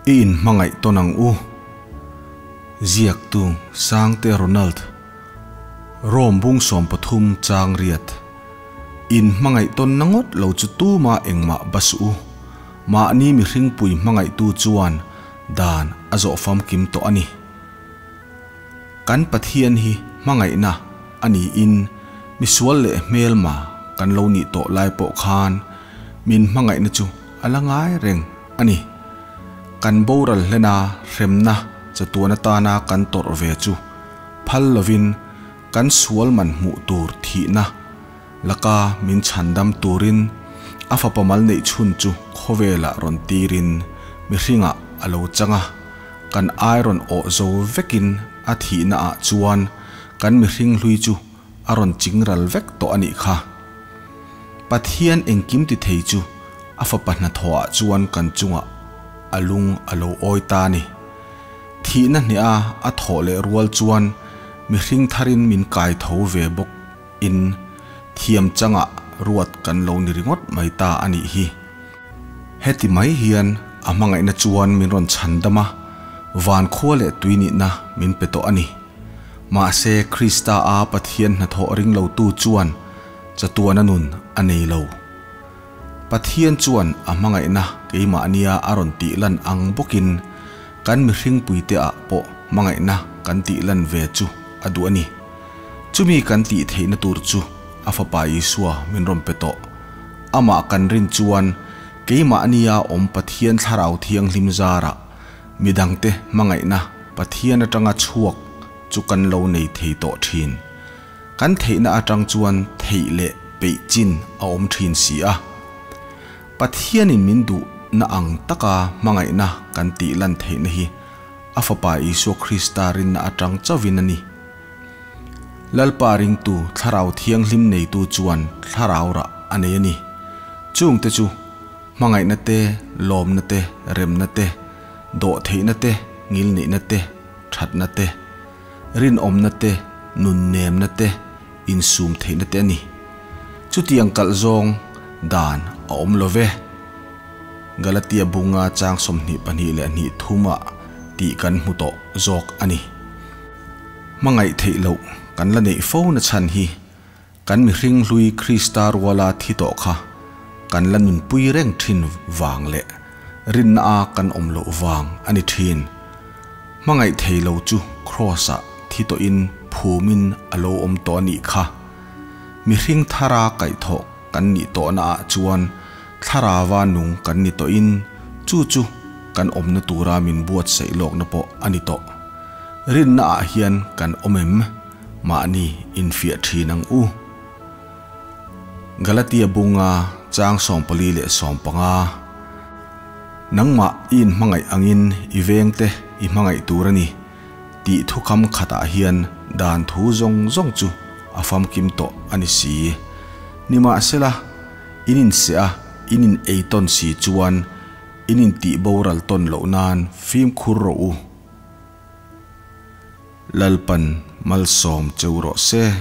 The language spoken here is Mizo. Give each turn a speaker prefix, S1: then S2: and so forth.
S1: I inhmangaih tawn ang u. Ziaktu Sangte Ronald, Rome bung 13 chang riat. Inhmangaih tawn na ngawt lo chu tuma engmah ba suh u. Mahni mihring pui hmangaihtu chuan dan a zawh famkim tawh a ni. Kan Pathian hi hmangaihna a niin misual leh hmelma kan lo nih tawh lai pawh khan min hmangaihna chu a la ngai reng a ni. Kan boral hlena hremna chatuan atana kan tawrh ve chu phal lovin kan sual man hmuh tur thihna laka min chhandam turin a fapa mal neih chhun chu khawvelah rawn tirin mihringah a lo chang a, kan ai rawn awh zo vekin a thihna ah chuan kan mihring hlui chu a rawn chingral vek tawh a nih kha. Pathian engkim ti thei chu a fapa hnathawhah chuan kan chungah a lung a lo awi ta a ni. Thihna hneha a thawh leh rual chuan mihring tharin min kai tho ve bawk in thiam changah ruat kan lo ni ringawt mai ta a nih hi. Heti mai hian a hmangaihna chuan min rawn chhan dam a, van khua leh tui nihna min pe tawh a ni. Mahse Krista a Pathian hnathawh ring lotu chuan chatuana nun a nei lo. Pathian chuan a hmangaihna keimahnia a rawn tih lan ang bawkin kan mihringpuite ah pawh hmangaihna kan tih lan ve chu a duh a ni. Chumi kan tih theihna tur chu a Fapa Isua min rawn pe tawh. Amah kan rin chuan keimahnia awm Pathian Thlarau Thianghlim zarah midangte hmangaihna Pathian atanga chhuak chu kan lo nei thei tawh thin. Kan theihna atang chuan theih leh peih chin a awm thin si a. Pathianin min duhna ang taka hmangaihna kan tih lan theihna hi a Fapa Isua Krista rinna atang chauhin a ni. Lalpa ringtu Thlarau Thianghlim neitu chuan thlarau rah a nei a ni. Chungte chu hmangaihna te, lawmna te, remna te, dawhtheihna te, ngilneihna te, thatna te, rinawmna te, nunnemna te, insum theihna te a ni. Chutiang kalh zawng dan a awm lo ve. Galatia bunga chang 22 leh hnih thumah tih kan hmu tawh zawk a ni. Hmangaih theih loh kan la neih fo na chhan hi kan mihring hlui Krista ruala thi tawh kha kan la nunpui reng thin vang leh rinna a kan awm loh vang a ni thin. Hmangaih thei lo chu Kraws-ah thi tawhin phumin a lo awm tawh a nih kha. Mihring thara kaihthawh kan nih tawhnaah chuan thlarava nung kan ni tawhin chu chu kan awmna tura min buatsaih lawkna pawh a ni tawh. Rinnaah hian kan awm em? Mahni infiah thin ang u. Galatia bunga chang 14 leh 15. Nangmah i inhmangaih angin i vengte i hmangaih tur a ni tih thukham khatah hian dan thu zawng zawng chu a famkim tawh a ni si. Nimahsela, in inseh a, in in ei tawn si chuan in intih boral tawn loh nan fimkhur rawh u. Lalpan malsawm cheu rawh se.